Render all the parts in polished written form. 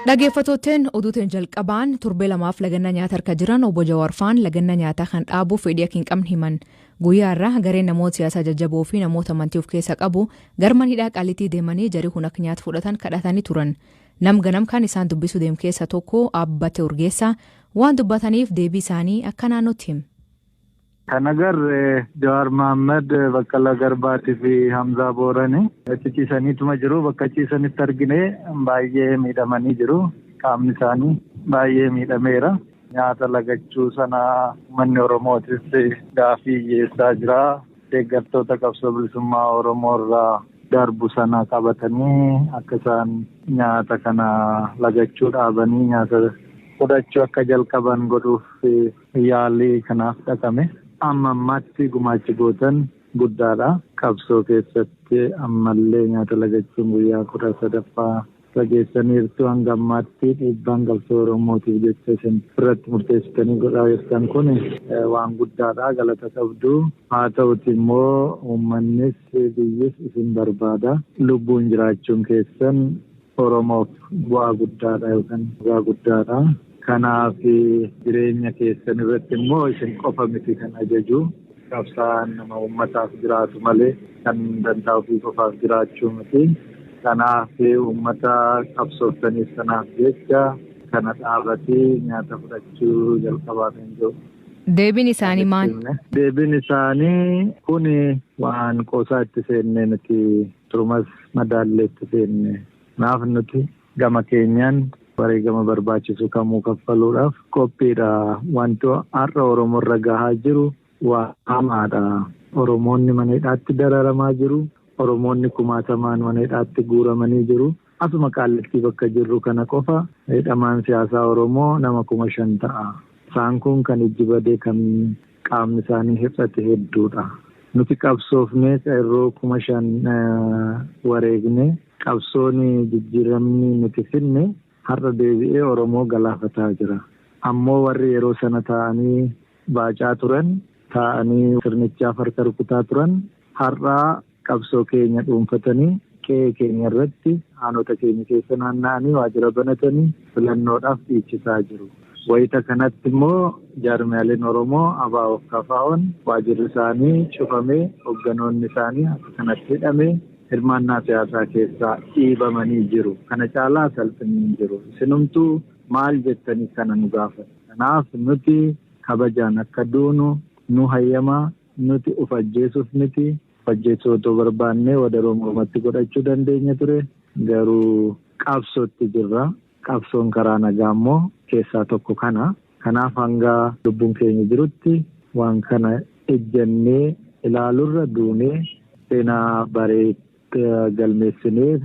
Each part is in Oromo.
Dhaggeeffattootteen oduutiin jalqabaan torbee lamaaf lagannaa nyaata harka jiran obbo Jawaar faan lagannaa nyaataa kan dhaabuuf fedhii akka hin qabne himan. Guyyaa irraa gareen namoota siyaasaa jajjaboo fi namoota amantii of keessa qabu garman hidhaa Qaalitii deemanii jari kun akka nyaata fudhatan kadhatanii turan. Nam ganam kan isaan dubbisuu deem keessa tokko Abbate Urgeessaa waan dubbataniif deebii isaanii akka naannootti him. Kan agarre Jawaar Mohaammed, Baqqalaa Garbaatii fi Hamzaa Boorani achi ciisaniituma jiru. Bakka ciisanitti argine baay'ee miidhamanii jiru. Qaamni isaanii baay'ee miidhameera. Nyaata lagachuu sana uummanni Oromootis gaafii dhiyeessaa jira. Deeggartoota qabsoo bilisummaa Oromoo irraa darbu sana qabatanii akka isaan nyaata kana lagachuu dhaabanii nyaata fudhachuu akka jalqaban godhuuf yaalii kanaaf dhaqame. Amma ammaatti gumaachi gootan guddaadha. Qabsoo keessatti ammallee nyaata lagachuun guyyaa 13ffaa rageessaniirtu. Hanga ammaatti dhiibbaan qabsoo Oromootiif jecha isin irratti murteessitanii godhaa jirtan kun waan guddaadha. Galata qabdu. Haa ta'uti immoo uummannis biyyis isin barbaada. Lubbuun jiraachuun keessan Oromoof bu'aa guddaadha yookaan bu'aa guddaadha. Kanaaf jireenya keessan irratti immoo isin qofa miti kan ajaju. Qabsaa'aan nama uummataaf jiraatu malee kan dantaa ofii qofaaf jiraachuu miti. Kanaaf uummata qabsooftaniif sanaaf jecha kana dhaabatee nyaata fudhachuu jalqabaa kan jiru. Deebiin isaanii maal? Deebiin isaanii kun waan qoosaa itti seennee nuti turumas madaallee itti seenne. Kanaaf nuti gama keenyaan wareegama barbaachisu kamuu kaffaluudhaaf qophiidha. Wanti har'a Oromoo irra gahaa jiru waan hamaadha. Oromoonni mana hidhaatti dararamaa jiru. Oromoonni kumaatamaan mana hidhaatti guuramanii jiru. Asuma Qaallittii bakka jirru kana qofa hidhamaan siyaasaa Oromoo nama 5,000 ta'a. Isaan kun kan ijji badee kan qaamni isaanii hir'ate hedduudha. Nuti qabsoofnee qeerroo 5,000 wareegne qabsoon jijjiiramni nuti finne har'a deebi'ee Oromoo galaafataa jira. Ammoo warri yeroo sana taa'anii baacaa turan, taa'anii sirnichaaf harka rukutaa turan har'a qabsoo keenya dhuunfatanii qe'ee keenya irratti aanota keenya keessa naanna'anii waajjira banatanii filannoodhaaf dhiichisaa jiru. Wayita kanatti immoo jaarmiyaaleen Oromoo ABO fi KFO'n waajjirri isaanii cufamee hoogganoonni isaanii akka kanatti hidhamee hirmaannaa siyaasaa keessaa dhiibamanii jiru. Kana caalaa salphinni hin jiru. Isinumtuu maal jettanii kana nu gaafatu. Kanaaf nuti kabajaan akka duunu nu hayyamaa, nuti uf ajjeesuuf miti. Uf ajjeesuu otoo barbaannee wadaroo mormatti godhachuu dandeenya ture. Garuu qabsootti jirra. Qabsoon karaa nagaa immoo keessaa tokko kana. Kanaaf hanga lubbuun keenya jirutti waan kana ejjannee ilaalurra duunee seenaa bareedaa galmeessinee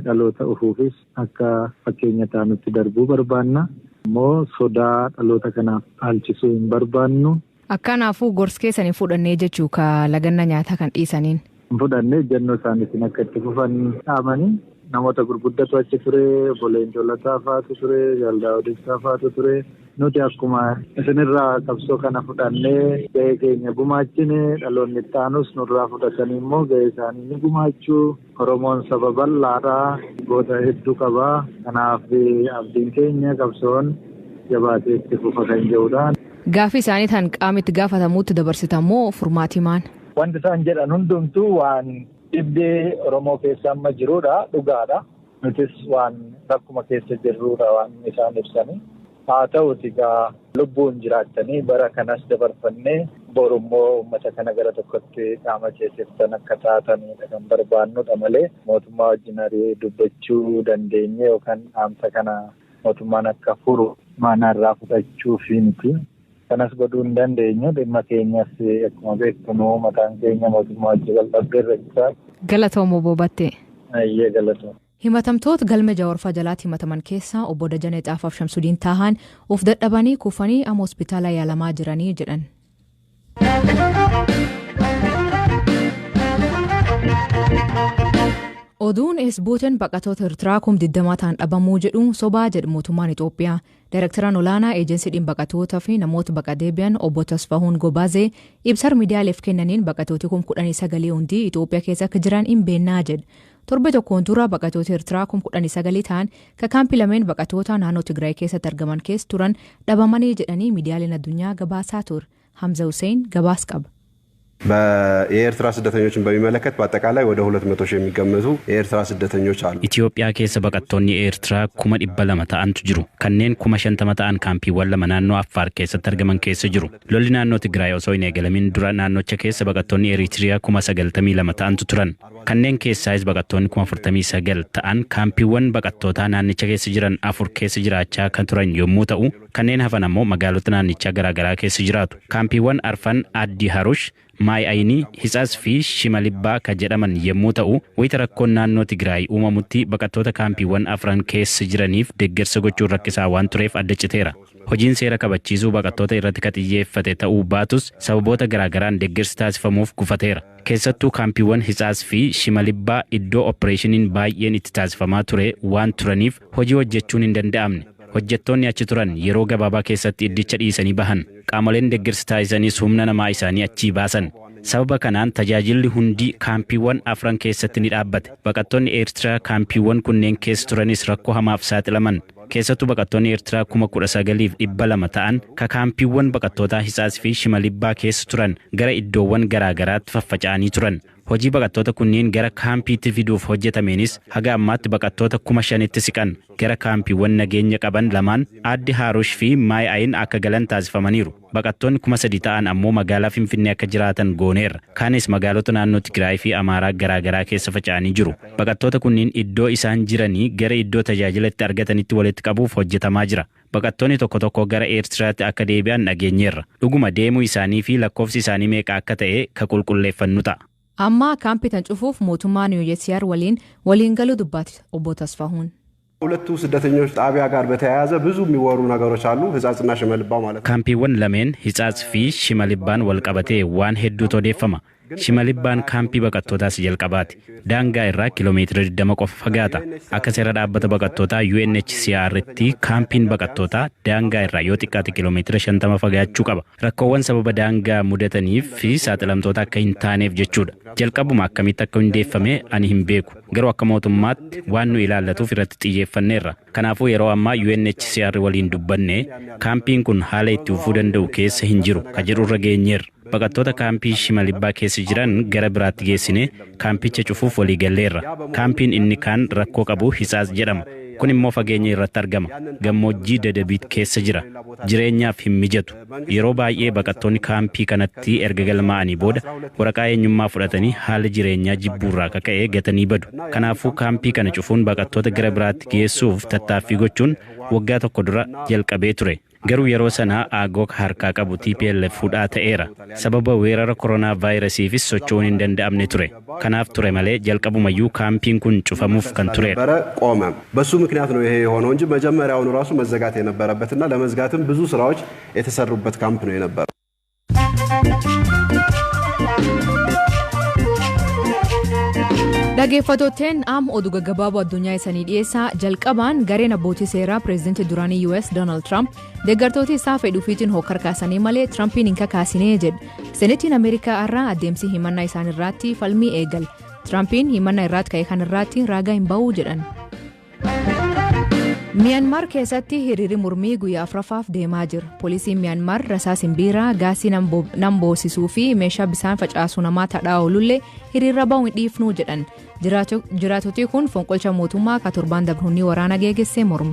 dhaloota dhufuufis akka fakkeenya taanutti darbuu barbaanna. Immoo sodaa dhaloota kanaaf dhaalchisuu hin barbaannu. Akkanaafuu gorsa keessan hin fudhannee jechuu ka laganna nyaataa kan dhiisaniin. Hin fudhannee ejjennoo isaaniitiin akka itti fufan dhaamanii namoota gurguddatu achi ture, obbo Leencoo Lataa fa'aatu ture, Jaal Daawud Ibsaa fa'aatu ture. Nuti akkuma isinirraa qabsoo kana fudhannee gahee keenya gumaachine dhaloonni itti aanus nurraa fudhatanii immoo gahee isaanii ni gumaachuu. Oromoon saba bal'aadha. Goota hedduu qaba. Kanaaf abdiin keenya qabsoon jabaatee itti fufa kan jedhudha. Gaaffii isaanii tan qaama itti gaafatamuutti dabarsitan moo furmaati maan? Wanti isaan jedhan hundumtuu waan dhibdee Oromoo keessa amma jirudha. Dhugaadha. Nutis waan rakkuma keessa jirrudha waan isaan ibsanii. Haa ta'uti egaa lubbuun jiraattanii bara kanas dabarfannee borummoo uummata kana gara tokkotti qaama ceesiftan akka taatanidha kan barbaannudha malee mootummaa wajjin dubbachuu dandeenye yookaan dhaamsa kana mootummaan akka furu maanaarraa fudhachuufi miti. Kanas godhuu hin dandeenyu. Dhimma keenyas akkuma beektu mataan keenya mootummaa wajjin wal dhabdeerra jira. Galatoom obbo Battee. Ayyee galatoom. Himatamtoota galma Jawaarfaa jalaatti himataman keessaa obbo Dajanee Xaafaaf Shamsudiin Taahaan of dadhabanii kufanii amma hospitaala yaalamaa jiranii jedhan. Oduun Eesbuuteen baqattoota Eertiraa 20,000 ta'an dhabamuu jedhu sobaa jedhu mootummaan Itoophiyaa. Daayirektaraan olaanaa eejensii dhimma baqattoota fi namoota baqa deebi'an obbo Tasfahuun Gobaazee ibsar miidiyaaleef kennaniin baqattooti 19,000 hundi Itoophiyaa keessa akka jiran hin beennaa jedhu. Torbe tokkoon dura baqatoota Eertiraa 19,000 ta'an ka kaampii lameen baqatoota naannoo Tigraay keessatti argaman keessa turan dhabamanii jedhanii miidiyaaleen addunyaa gabaasaa ture. Hamza Hussein gabaas qaba. የኤርትራ ስደተኞችን በሚመለከት በአጠቃላይ ወደ 200 ሺህ የሚገመቱ የኤርትራ ስደተኞች አሉ። Itoophiyaa keessa baqattoonni Eertiraa 200,000 ta'antu jiru. Kanneen 50,000 ta'an kaampiiwwan lama naannoo Affaar keessatti argaman keessa jiru. Lolli naannoo Tigraay osoo hin eegalamin dura naannocha keessa baqattoonni Eritiriyaa 92,000 ta'antu turan. Kanneen keessaayis baqattoonni 49,000 ta'an kaampiiwwan baqattootaa naannicha keessa jiran afur keessa jiraachaa kan turan yommuu ta'u, kanneen hafan ammoo magaalota naannichaa garaagaraa keessa jiraatu. Kaampiiwwan arfan Addi Harush, Maay Ayinii, Hitsaas fi Shimalibbaa kan jedhaman yommuu ta'u, wayita rakkoon naannoo Tigraay uumamutti baqattoota kaampiiwwan afran keessa jiraniif deeggarsa gochuun rakkisaa waan tureef adda citeera. Hojiin seera kabachiisuu baqattoota irratti kan xiyyeeffate ta'uu baatus sababoota garaagaraan deeggarsi taasifamuuf gufateera. Keessattuu kaampiiwwan Hitsaas fi Shimalibbaa iddoo opereeshiniin baay'een itti taasifamaa ture waan turaniif hojii hojjechuun hin danda'amne. Hojjettoonni achi turan yeroo gabaabaa keessatti iddicha dhiisanii bahan. Qaamoleen deeggarsa taasisaniis humna namaa isaanii achii baasan. Sababa kanaan tajaajilli hundi kaampiiwwan afran keessatti ni dhaabbate. Baqattoonni Eertiraa kaampiiwwan kunneen keessa turanis rakkoo hamaaf saaxilaman. Keessattuu baqattoonni Eertiraa 19,200 ta'an ka kaampiiwwan baqattootaa Hitsaas fi Shimalibbaa keessa turan gara iddoowwan garaagaraatti faffaca'anii turan. Hojii baqattoota kunneen gara kaampiitti fiduuf hojjetameenis haga ammaatti baqattoota 5,000tti siqan gara kaampiiwwan nageenya qaban lamaan Addi Haarush fi Maay Ayin akka galan taasifamaniiru. Baqattoonni 3,000 ta'an ammoo magaalaa Finfinnee akka jiraatan gooneerra. Kaanis magaalota naannoo Tigraay fi Amaaraa garaagaraa keessa faca'anii jiru. Baqattoota kunniin iddoo isaan jiranii gara iddoo tajaajila itti argatanitti walitti qabuuf hojjetamaa jira. Baqattoonni tokko tokko gara Eertiraatti akka deebi'an dhageenyeerra. Dhuguma deemuu isaanii fi lakkoofsi isaanii meeqa akka ta'e ka qulqulleeffannu ta'a. Amma kaampii tan cufuuf mootummaan UNHCR waliin galuu dubbate obbo Tasfaahuun. ሁለቱ ስደተኞች ጣቢያ ጋር በተያያዘ ብዙ የሚወሩ ነገሮች አሉ። ህጻጽና ሽመልባ ማለት ነው። Kaampiiwwan lameen Hitsaas fi Shimalibbaan wal qabatee waan hedduutu odeeffama. Shimalibbaan kaampii baqattootaas jalqabaati. Daangaa irraa kiiloomeetira 20 qofa fagaata. Akka seera dhaabbata baqattootaa UNHCR'tti kaampiin baqattootaa daangaa irraa yoo xiqqaate kiiloomeetira 50 fagaachuu qaba. Rakkoowwan sababa daangaa mudataniif fi saaxilamtoota akka hin taaneef jechuudha. Jalqabuma akkamitti akka hundeeffame ani hin beeku. Garuu akka mootummaatti waan nu ilaallatuuf irratti xiyyeeffanneerra. Kanaafuu yeroo ammaa UNHCR waliin dubbanne kaampiin kun haala itti fufuu danda'u keessa hin jiru ka jedhurra geenyeerra. Baqattoota kaampii Shimalibbaa keessa jiran gara biraatti geessine kaampicha cufuuf walii galleerra. Kaampiin inni kaan rakkoo qabu Hitsaas jedhama. Kun immoo fageenya irratti argama. Gammoojjii Dadabiit keessa jira. Jireenyaaf hin mijatu. Yeroo baay'ee baqattoonni kaampii kanatti erga galmaa'anii booda waraqaa eenyummaa fudhatanii haala jireenyaa jibbuurraa kaka'ee gatanii badu. Kanaafuu kaampii kana cufuun baqattoota gara biraatti geessuuf tattaaffii gochuun waggaa tokko dura jalqabee ture. Garuu yeroo sanaa aangoo harkaa qabu TPLF fudhaa ta'eera. Sababa weerara koronaa vaayirasiifis socho'uun hin danda'amne ture. Kanaaf ture malee jalqabumayyuu kaampiin kun cufamuuf kan turedha. ነበረ ቆመ። በሱ ምክንያት ነው ይሄ የሆነው እንጂ መጀመሪያውኑ ራሱ መዘጋት የነበረበትና ለመዝጋትም ብዙ ስራዎች የተሰሩበት ካምፕ ነው የነበረው። Dhaggeeffattootteen am oduu gaggabaaboo addunyaa isanii dhiyeessaa. Jalqabaan gareen abbootii seeraa pireezidantii duraanii US Donald Trump deeggartoota isaa fedhuufiitiin hokkar kaasanii malee Trumpiin hin kakaasinee jedhe. Senetiin Ameerikaa irraa adeemsi himannaa isaan irratti falmii eegale. Trumpiin himannaa irratti ka'e kan irratti raagaa hin ba'uu jedhan. Miyanmaar keessatti hiriirri mormii guyyaa afuraffaaf deemaa jira. Poolisiin Miyanmaar rasaasa simbiraa, gaasii nam boosisuu fi meeshaa bisaan facaasu namaa tadhaa oolullee hiriirra ba'uu hin dhiifnuu jedhan. Jiraatoti kun fonqolcha mootummaa ka torbaan dabruunni waraana geegessee morma.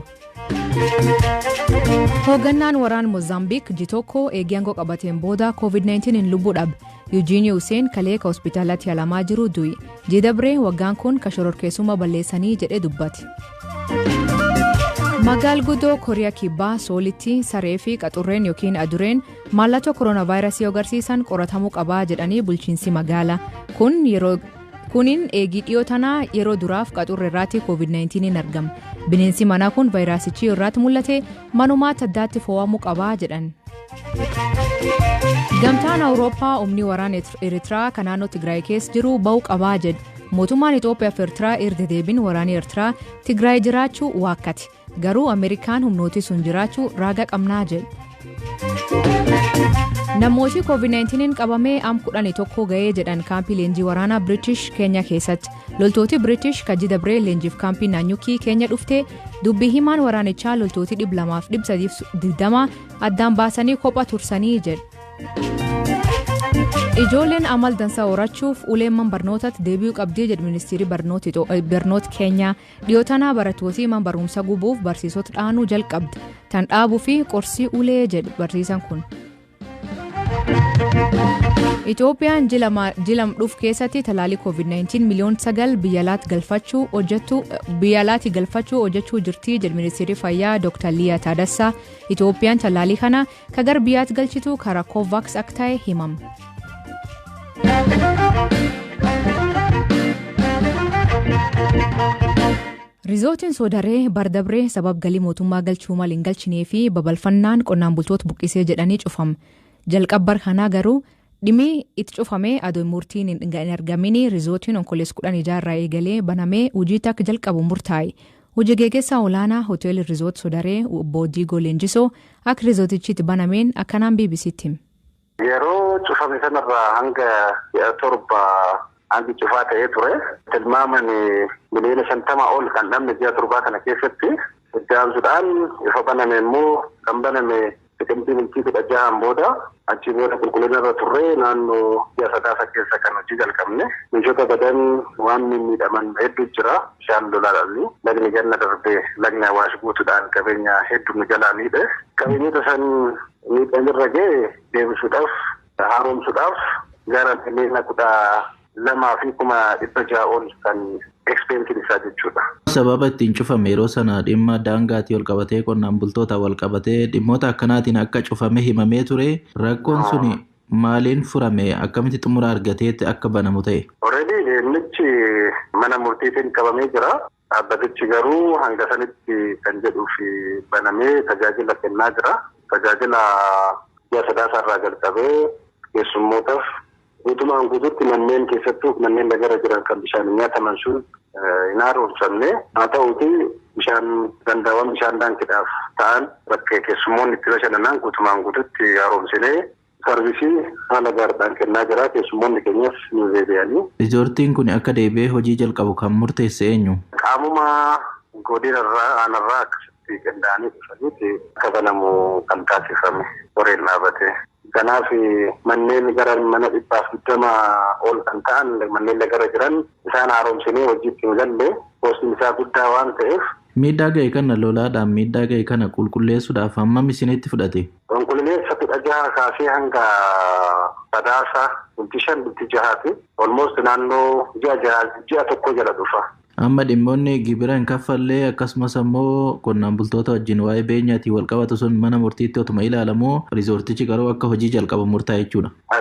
Hoogganaan waraana Moozaambiik ji tokko eegee aangoo qabateen booda COVID-19 hin lubbuu dhabe. Yuujiin Hussein kalee ka hospitaalatti yaalamaa jiru du'i. Jidabree waggaan kun ka shororkeessummaa balleessanii jedhee dubbate. Magaal guddoo Kooriyaa Kibbaa Soolitti saree fi qaxurreen yookiin adureen mallattoo kooronaavaayirasii agarsiisan qoratamuu qabaa jedhanii bulchiinsi magaalaa. Kun yeroo kuniin eegii dhiyoo tanaa yeroo duraaf qaxurre irraatti COVID-19 hin argama. Bineensi manaa kun vaayirasichi irraatti mul'ate manumaatti addaatti fo'amuu qabaa jedhan. Gamtaan Awurooppaa humni waraana Eertiraa kan naannoo Tigraay keessa jiru ba'uu qabaa jedhe. Mootummaan Itoophiyaa fi Eertiraa irra deebiin waraanni Eertiraa Tigraay jiraachuu waakkate. Garuu Ameerikaan humnooti sun jiraachuu raaga qabnaa jedhe. Namooti COVID-19 qabamee am 11 ga'ee jedhan kaampii leenjii waraanaa British Keenya keessatti. Loltooti British kaji dabree leenjiif kaampii Naanyukii Keenya dhufte dubbii himaan waraanichaa loltooti 200-320 addaan baasanii kopha tursanii jedhu. Ijoolleen amal dansaa horachuuf uleen man barnootatti deebi'uu qabdii jedhu ministeerri barnoota Keenyaa. Dhiyoo tanaa barattooti man barumsa gubuuf barsiisota dhaanuu jalqabde. Tan dhaabuu fi qorsii ulee jedhu barsiisan kun. Itoophiyaan jila dhufu keessatti talaalii COVID-19 miliyoona 9 biyya alaatti galfachuu hojjechuu jirti jedhu ministeerri fayyaa Dr. Liyaa Taaddasaa. Itoophiyaan talaalii kana ka gara biyyaatti galchitu karaa COVAX akka ta'e himama. Rizootiin Soodaree Bardabree sabab galii mootummaa galchuu mal hin galchinee fi babal'fannaan qonnaan bultoota buqqisee jedhanii cufame. Jalqabbar kanaa garuu dhimmi itti cufamee adoo murtiin hin argamin rizootiin Onkololeessa 16 irraa eegalee banamee hojii akka jalqabu murtaa'e. Hojii geggeessaa olaanaa hoteelii Rizoot Sodaree obbo Diigoo Leenjisoo akka rizootichi itti banameen akkanaan BBCtti hime. Yeroo cufame sanarraa hanga ji'a 7 hangi cufaa ta'ee ture. Tilmaaman miliyoona 50 ol kan dhabne ji'a 7 kana keessatti. Itti aansuudhaan ifa baname immoo kan baname Siqimtii bultii 16n booda, achii booda qulqullina irra turre naannoo ji'a Sadaasa keessa kan hojii jalqabne. Meeshota badan waan mimmiidhaman hedduu jira. Bishaan lolaadhaan lagni ganna darbe lagni Awaash guutuudhaan qabeenya hedduu nu jalaa miidhe. Qabeenyota san miidhaan irra ga'e deebisuudhaaf, haaromsuudhaaf gara 12,600,000 ol kan expensiin isaa jechuudha. Sababa ittiin cufame yeroo sana dhimma daangaatii wal qabatee, qonnaan bultoota wal qabatee, dhimmoota akkanaatiin akka cufame himamee ture. Rakkoon suni maaliin furame? Akkamitti xumura argateetti akka banamu ta'e? Already dhimmichi mana murtiitiin qabamee jira. Dhaabbatichi garuu hanga sanitti kan jedhuuf banamee tajaajila kennaa jira. Tajaajila ji'a Sadaasaa irraa jalqabee keessummootaaf guutumaan guututti manneen, keessattuu manneen lagarra jiran kan bishaan nyaataman sun hin haaromsamne. Haa ta'uuti bishaan gandaawwan bishaan daankiidhaaf ta'an bakka keessummoonni itti bashannanan guutumaan guututti haaromsinee service haala gaariidhaan kennaa jira. Keessummoonni keenyas nu deebi'anii. Riizoortiin kun akka deebi'ee hojii jalqabu kan murteesse eenyu? Qaamuma godinarraa, aanarraa akkasitti qindaa'anii dhufaniiti akka banamu kan taasifame horeen dhaabate. Kanaaf manneen gara mana 120 ol kan ta'an manneen lagarra jiran isaan haaromsinee hojiitti hin galle, costiin isaa guddaa waan ta'eef. Miidhaa ga'e kana, lolaadhaan miidhaa ga'e kana qulqulleessuudhaaf hammam isinitti fudhate? Onkololeessa 16 kaasee hanga Sadaasa bultii 5, bultii 6ti. Almost naannoo ji'a 6, ji'a 1 jala dhufa. Amma dhimmoonni gibira hin kaffallee akkasumas ammoo qonnaan bultoota wajjin waa'ee beenyaatiin wal qabatu sun mana murtiitti otuma ilaalamoo riizoortichi garuu akka hojii jalqabu murtaa'e jechuudha.